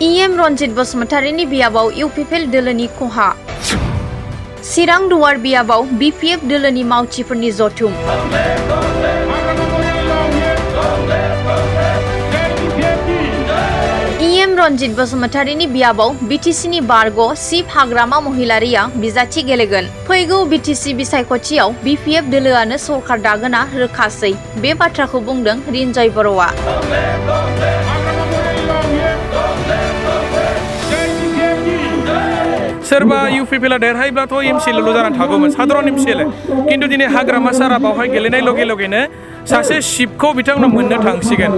EM Ranjit बसुमतारिनि बियाबाव UPPL दोलोनि खहा चिरां दुवार बियाबाव BPF दोलोनि मावथिफोरनि जथुम EM रनजित बसुमतारिनि बियाबाव BTCनि बारग' चिफ हाग्रामा महिलारिया बिजाथि गेलेगोन। फैगौ BTC बिसायख'थियाव BPF दोलोआनो सरकार दागोना रोखासै। बे बाथ्राखौ बुंदों रिन्जय बर'आ। सोरबा UPPL देरहायोब्लाथ' MCL' जानानै थागौमोन साधारन MCL किन्तु दिनै हाग्रामा सारा बावहाय गेलेनाय लगे लगेनो सासे शिपखौ बिथांमोना मोननो थांसिगोन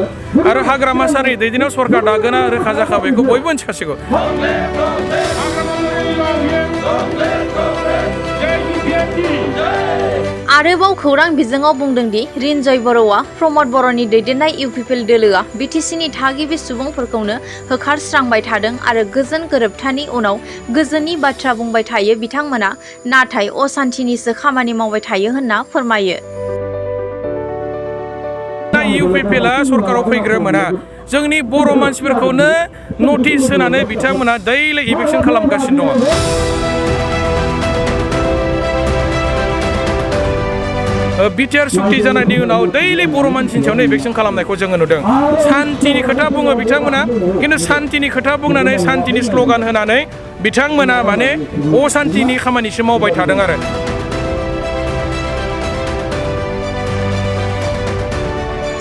आरो हाग्रामा सारनि दैदेननायाव सरकार दागोना रोखा जाखाबाय बेखौ बयबो मिथिखासिगौ। आरोबाव खौरां बिजोङाव बुंदों दि रिन्जय बर'आ प्रमद बर'नि दैदेननाय UPPL दोलोआ BTCनि थागिबि सुबुंफोरखौनो होखारस्रांबाय थादों आरो गोजोन गोरोबथानि उनाव गोजोननि बाथ्रा बुंबाय थायो बिथांमोना नाथाय असान्थिनिसो खामानि मावबाय थायो होनना फोरमायो। UPPLआ सरकाराव फैग्रोमोना जोंनि बर' मानसिफोरखौनो नटिस होनानै बिथांमोना दैलि इभिकसन खालामगासिनो दङ। बिटिआर सुक्ति जानायनि उनाव दैलि बर' मानसिनि सायावनो इभिकसन खालामनायखौ जोङो नुदों। सान्तिनि खोथा बुङो बिथांमोना किन्तु सान्तिनि खोथा बुंनानै सान्तिनि स्ल'गान होनानै बिथांमोना माने असान्तिनि खामानिसो मावबाय थादों आरो।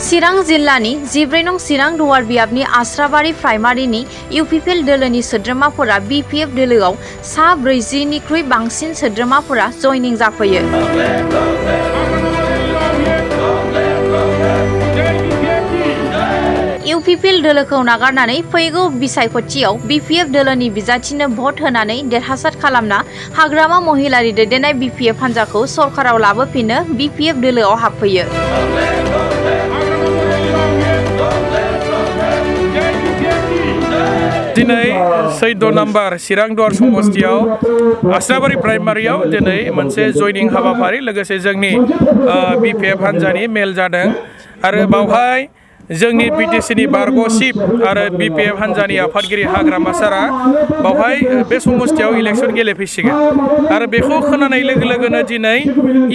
चिरां जिल्लानि 14 नं चिरां दुवार बियाबनि आस्राबारि प्राइमारिनि UPPL दोलोनि सोद्रोमाफोरा BPF दोलोआव 40निख्रुइ बांसिन सोद्रोमाफोरा जयनिं जाफैयो। UPPL दोलोखौ नागारनानै फैगौ बिसायख'थियाव BPF दोलोनि बिजाथिनो भट होनानै देरहासार खालामना हाग्रामा महिलारि दैदेननाय BPF हान्जाखौ सरकाराव लाबोफिननो BPF दोलोआव हाबफैयो। दिनै 14 नाम्बार चिरां दुवार समस्तियाव आस्राबारि प्राइमारियाव दिनै मोनसे जयनिं हाबाफारि लोगोसे जोंनि BPF हान्जानि मेल जादों आरो बावहाय जोंनि BTCनि बारग' चिफ आरो BPF हान्जानि आफादगिरि हाग्रामा सारा बावहाय बे समस्तियाव इलेक्सन गेलेफैसिगोन आरो बेखौ खोनानाय लोगो लोगोनो दिनै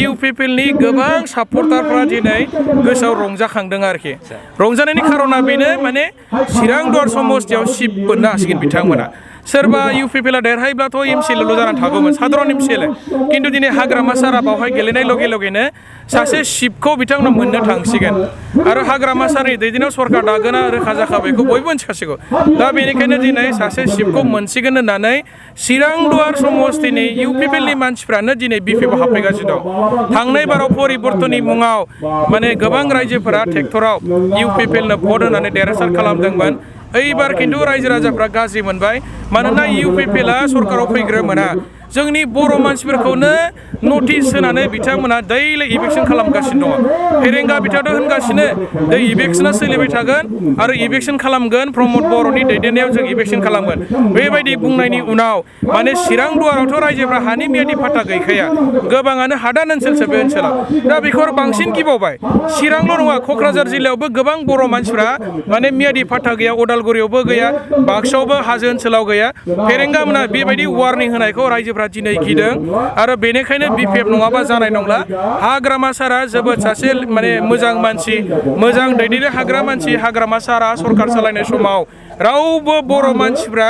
UPPLनि गोबां सापर्टारफ्रा दिनै गोसोआव रंजाखांदों आरोखि। रंजानायनि खारना बेनो माने चिरां दुवार समस्तियाव चिफ मोननो हासिगोन बिथांमोना। सोरबा UPPLआ देरहायोब्लाथ' MCL' जानानै थागौमोन साधारन MCL किन्तु दिनै हाग्रामा सारा बावहाय गेलेनाय लगे लगेनो सासे शिपखौ बिथांमोना मोननो थांसिगोन आरो हाग्रामा सारनि दैदेननायाव सरकार दागोना रोखा जाखाबाय बेखौ बयबो मिथिखासिगौ। दा बेनिखायनो दिनै सासे शिपखौ मोनसिगोन होननानै चिरां दुवार समस्तिनि UPPLनि मानसिफ्रानो दिनै BPF आव हाबफैगासिनो दं। थांनाय बाराव परिबर्तननि मुङाव माने गोबां रायजोफोरा ट्रेक्टराव UPPLनो भट होनानै देरहासार खालामदोंमोन। एबार किन्तु रायजो राजाफ्रा गाज्रि मोनबाय मानोना UPPLआ सरकाराव फैग्रोमोना जोंनि बर' मानसिफोरखौनो नटिस होनानै बिथांमोना दैलि इभिकसन खालामगासिनो दङ। फेरेंगा बिथाङाथ' होनगासिनो दै इभिकसना सोलिबाय थागोन आरो इभिकसन खालामगोन प्रमद बर'नि दैदेननायाव जों इभिकसन खालामगोन। बेबायदि बुंनायनि उनाव माने चिरां दुवारावथ' रायजोफ्रा हानि मियादि फाट्टा गैखाया गोबाङानो हादान ओनसोलसो बे ओनसोलाव दा बेखौ बांसिन गिबावबाय। चिरांल' नङा क'क्राझार जिल्लायावबो गोबां बर' मानसिफ्रा माने मियादि फाट्टा गैया उदालगुरियावबो गैया बाक्सायावबो हाजो ओनसोलाव गैया। फेरेंगा मोना बेबायदि वार्निं होनायखौ रायजोफ्रा दिनै गिदों आरो बेनिखायनो BPF नङाबा जानाय नंला। हाग्रामा सारा जोबोद सासे माने मोजां मानसि मोजां दैदेननो हाग्रा मानसि। हाग्रामा सारा सरकार सालायनाय समाव रावबो बर' मानसिफ्रा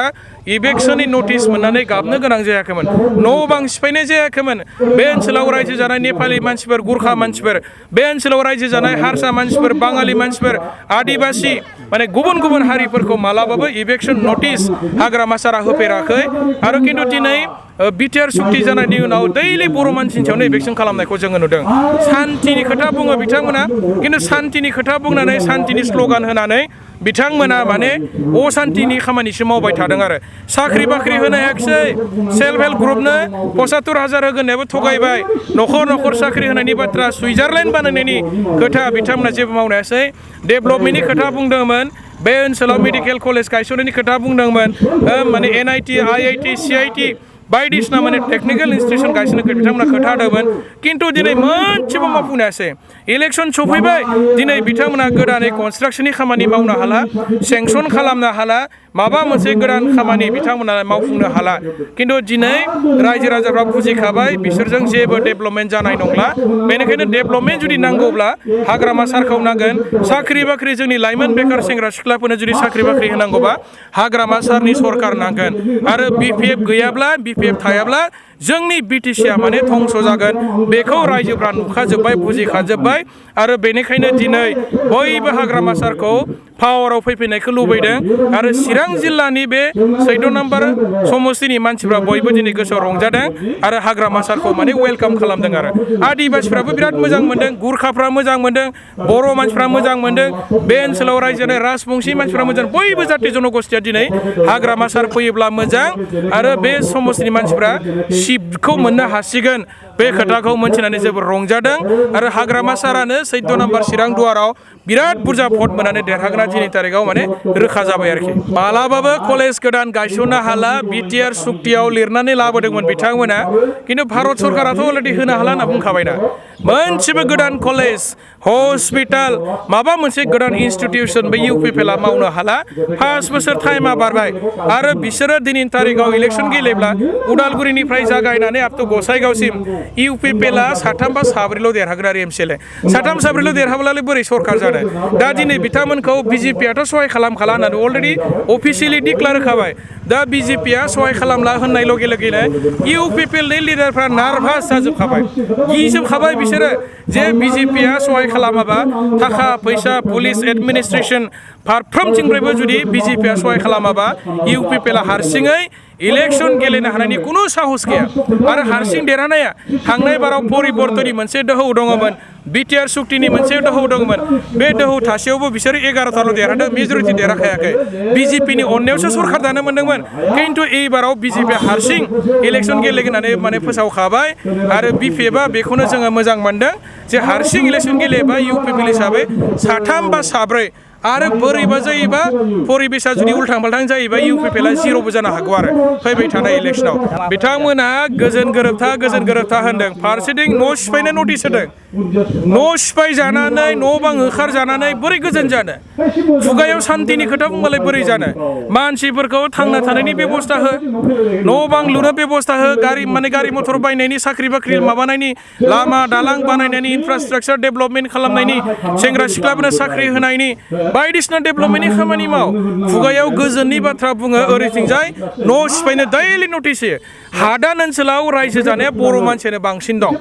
इभिकसननि नटिस मोननानै गाबनो गोनां जायाखैमोन न' बां सिफायनाय जायाखैमोन। बे ओनसोलाव रायजो जानाय नेपालि मानसिफोर गुरखा मानसिफोर बे ओनसोलाव रायजो जानाय हारसा मानसिफोर बाङालि मानसिफोर आदिबासि माने गुबुन गुबुन हारिफोरखौ मालाबाबो इभिकसन नटिस हाग्रामा सारा होफेराखै आरो किन्तु दिनै बिटिआर सुक्ति जानायनि उनाव दैलि बर' मानसिनि सायावनो इभिकसन खालामनायखौ जोङो नुदों। सान्तिनि खोथा बुङो बिथांमोना किन्तु सान्तिनि खोथा बुंनानै सान्तिनि स्ल'गान होनानै बिथांमोना माने असान्तिनि खामानिसो मावबाय थादों आरो। साख्रि बाख्रि होनो हायाखिसै सेल्फ हेल्प ग्रुपनो 75,000 होगोननायाबो थगायबाय। न'खर न'खर साख्रि होनायनि बाथ्रा सुइजारलेण्ड बानायनायनि खोथा बिथांमोना जेबो मावनो हायासै। डेभेलपमेन्टनि खोथा बुंदोंमोन बे ओनसोलाव मेडिकेल कलेज गायसननायनि खोथा बुंदोंमोन माने NIT IIT CIT बायदिसिना माने टेक्निकल इन्स्टिट्यूशन गायसननो बिथांमोना खोथा होदोंमोन किन्तु दिनै मोनसेबो मावफुंनो हायासै। इलेक्शन सफैबाय दिनै बिथांमोना गोदानै कनस्ट्राक्शननि खामानि मावनो हाला सेंसन खालामनो हाला माबा मोनसे गोदान खामानि बिथांमोना मावफुंनो हाला खिन्थु दिनै रायजो राजाफ्रा बुजिखाबाय बिसोरजों जेबो डेभेलपमेन्ट जानाय नंला बेनिखायनो डेभेलपमेन्ट जुदि नांगौब्ला हाग्रामा सारखौ नांगोन साख्रि बाख्रि जोंनि लाइमोन बेकार सेंग्रा सिख्लाफोरनो जुदि साख्रि बाख्रि होनांगौबा हाग्रामा सारनि सरकार नांगोन आरो BPF गैयाब्ला BPF थायाब्ला जोंनि BTC माने धंस जागोन बेखौ रायजोफ्रा नुखाजोब्बाय बुजिखाजोब्बाय आरो बेनिखायनो दिनै बयबो हाग्रामा सारखौ पावाराव फैफिननायखौ लुबैदों आरो चिरां जिल्लानि बे 14 नम्बर समस्तिनि मानसिफ्रा बयबो दिनै गोसोआव रंजादों आरो हाग्रामा सारखौ माने वेलकाम खालामदों आरो आदिबासिफ्राबो बिराद मोजां मोनदों गुरखाफ्रा मोजां मोनदों बर' मानसिफ्रा मोजां मोनदों बे ओनसोलाव रायजो जानाय राजबंशी मानसिफ्रा मोजां बयबो जाति जनगोष्ठीया दिनै हाग्रामा सार फैयोब्ला मोजां आरो बे समस्तिनि मानसिफ्रा सिटखौ मोननो हासिगोन बे खोथाखौ मोनथिनानै जोबोर रंजादों आरो हाग्रामा सारानो 14 नम्बर चिरां दुवाराव बिराद बुरजा भट मोननानै देरहागोना दिनै तारिखाव माने रोखा जाबाय आरोखि मालाबाबो कलेज गोदान गायसननो हाला बिटिआर सुक्तियाव लिरनानै लाबोदोंमोन बिथांमोना खिन्थु भारत सरकाराथ' अलरेडि होनो हाला होनना बुंखाबायना मोनसेबो गोदान कलेज हस्पिटाल माबा मोनसे गोदान इन्स्टिटिउसन बे UPPL मावनो हाला 5 बोसोर टाइमा बारबाय आरो बिसोरो दिनैनि तारिखाव इलेक्सन गेलेब्ला उदालगुरिनिफ्राय जागायनानै आप टु गसाइगावसिम UPPL साथाम बा साब्रैल' देरहागोन आरो MCL साथाम साब्रैल' देरहाब्लालाय बोरै सरकार जानो दा दिनै बिथांमोनखौ BJPआथ' सहाय खालामखाला होननानै अलरेडि अफिसियेलि डिक्लेयार होखाबाय दा BJPआ सहाय खालामला होननाय लगे लगेनो UPPLनि लिडारफ्रा नार्भास जाजोबखाबाय गिजोबखाबाय बिसोरो जे BJPआ सहाय खालामाबा थाखा फैसा पुलिस एडमिनिस्ट्रेसन फारफ्रोमथिंनिफ्रायबो जुदि BJPआ सहाय खालामाबा UPPLआ हारसिङै इलेक्सन गेलेनो हानायनि खुनु साहस गैया आरो हारसिं देरहानाया थांनाय बाराव परिबर्तननि मोनसे दोहौ दङमोन बिटिआर सुक्तिनि मोनसे दोहौ दङमोन बे दोहौ थासेयावबो बिसोर 11थाल' देरहादों मेजरिटि देरहाखायाखै BJPनि अननायावसो सरकार दानो मोनदोंमोन खिन्थु एबाराव BJP हारसिं इलेक्सन गेलेगोन होननानै माने फोसावखाबाय आरो BPFआ बेखौनो जोङो मोजां मोनदों जे हारसिं इलेक्सन गेलेबा UPPL हिसाबै साथाम बा साब्रै आरो बोरैबा जायोबा परिबेसा जुदि उल्थां फाल्थां जायोबा UPPLआ जिर'बो जानो हागौ आरो फैबाय थानाय इलेक्सनाव बिथांमोना गोजोन गोरोबथा होनदों फारसेथिं न' सिफायनो नटिस होदों न' सिफाय जानानै न' बां होखारजानानै बोरै गोजोन जानो खुगायाव सान्तिनि खोथा बुंबालाय बोरै जानो मानसिफोरखौ थांना थानायनि बेबस्था हो न' बां लुनो बेबस्था हो गारि मथर बायनायनि साख्रि बाख्रि माबानायनि लामा दालां बानायनायनि इनफ्रास्ट्राक्चार डेभेलपमेन्ट खालामनायनि सेंग्रा सिख्लाफोरनो साख्रि होनायनि बायदिसिना डेभेलपमेन्टनि खामानि माव खुगायाव गोजोननि बाथ्रा बुङो ओरैथिंजाय न' सिफायनो दैलि नटिस होयो हादान ओनसोलाव रायजो जानाया बर' मानसियानो बांसिन दं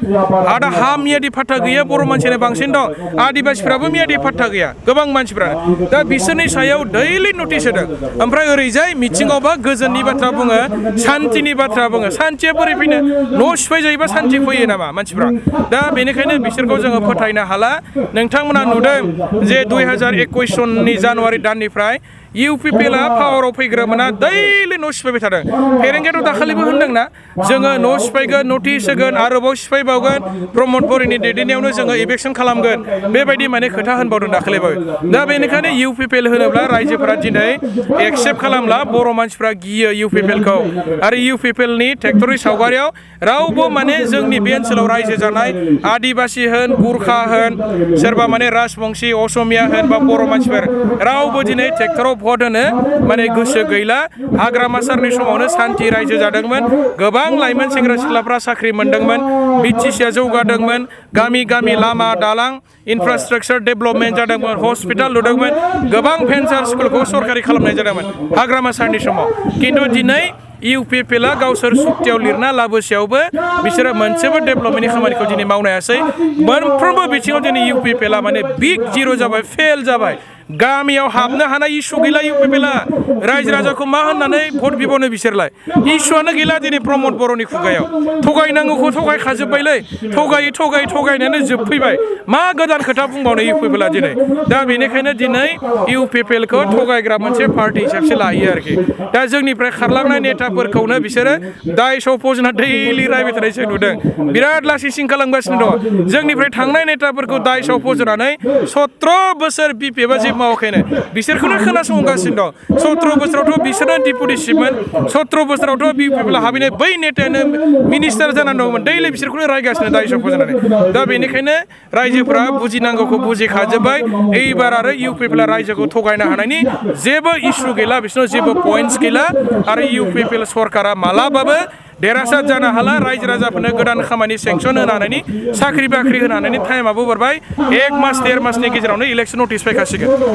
हादा हा मियादि फाट्टा गैया बर' मानसियानो बांसिन दं आदिबासिफ्राबो मियादि फाट्टा गैया गोबां मानसिफ्रानो दा बिसोरनि सायाव दैलि नटिस होदों ओमफ्राय ओरैजाय मिथिङावबा गोजोननि बाथ्रा बुङो सान्तिनि बाथ्रा बुङो सान्तिया बोरै फैनो न' सिफाय जायोबा सान्ति फैयो नामा मानसिफ्रा दा बेनिखायनो बिसोरखौ जोङो फोथायनो हाला नोंथांमोना नुदों जे 2021 सननि जानुवारि दाननिफ्राय UPPLआ पावाराव फैग्रोमोना दैलि न' सिफायबाय थादों फेरेंगायाथ' दाखालिबो होनदोंना जोङो न' सिफायगोन नटिस होगोन आरोबाव सिफायबावगोन प्रमद बरिनि दैदेननायावनो जोङो इलेक्सन खालामगोन बेबायदि माने खोथा होनबावदों दाखालिबो दा बेनिखायनो UPPL होनोब्ला रायजोफोरा दिनै एक्सेप्ट खालामला बर' मानसिफ्रा गियो UPPLखौ आरो UPPLनि ट्रेक्टरि सावगारियाव रावबो माने जोंनि बे ओनसोलाव रायजो जानाय आदिबासि होन गुरखा होन सोरबा माने राजबंशी असमिया होन बा बर' मानसिफोर रावबो दिनै ट्रेक्टराव भट होनो माने गोसो गैला हाग्रामा सारनि समावनो सान्ति रायजो जादोंमोन गोबां लाइमोन सेंग्रा सिख्लाफ्रा साख्रि मोनदोंमोन BTCआ जौगादोंमोन गामि गामि लामा दालां इनफ्रास्ट्राक्चार डेभेलपमेन्ट जादोंमोन हस्पिटाल लुदोंमोन गोबां भेन्सार स्कुलखौ सरकारि खालामनाय जादोंमोन हाग्रामा सारनि समाव खिन्थु दिनै UPPLआ गावसोर सुक्तियाव लिरना लाबोसेयावबो बिसोरो मोनसेबो डेभेलपमेन्टनि खामानिखौ दिनै मावनो हायासै मोनफ्रोमबो बिथिङाव दिनै UPPLआ माने बिग जिर' जाबाय फेल जाबाय गामियाव हाबनो हानाय इसु गैला UPPLआ रायजो राजाखौ मा होननानै भट बिबावनो बिसोरलाय इसुआनो गैला दिनै प्रमद बर'नि खुगायाव थगायनांगौखौ थगायखाजोब्बायलै थगायनानै जोबफैबाय मा गोदान खोथा बुंबावनो UPPLआ दिनै दा बेनिखायनो दिनै UPPLखौ थगायग्रा मोनसे पार्टि हिसाबसो लायो आरोखि दा जोंनिफ्राय खारलांनाय नेताफोरखौनो बिसोरो दाय सफजना दैलि रायबाय थानाय जों नुदों बिराद लासै सिं खालामगासिनो दङ जोंनिफ्राय थांनाय नेताफोरखौ दाय सफजनानै 17 बोसोर BPFआ जेबो मावाखैनो बिसोरखौनो खोनासंगासिनो दं 17 बोसोरावथ' बिसोरनो डिपुटि चिफमोन 17 बोसोरावथ' बिपिएफएल हाबैनाय बै नेतायानो मिनिस्टार जानानै दंमोन दैलि बिसोरखौनो रायगासिनो दाय सफो जानानै दा बेनिखायनो रायजोफोरा बुजिनांगौखौ बुजिखाजोब्बाय एइबार आरो इउपिपिएल रायजोखौ थगायनो हानायनि जेबो इस्यु गैला बिसोरनाव जेबो पइन्टस गैला आरो इउपिपिएल सरकारा मालाबाबो देरहासार जानो हाला रायजो राजाफोरनो गोदान खामानि सेंसन होनो हानायनि साख्रि बाख्रि होनो हानायनि टाइमाबो बारबाय 1 मास 1.5 मासनि गेजेरावनो इलेक्सन नटिस फैखासिगोन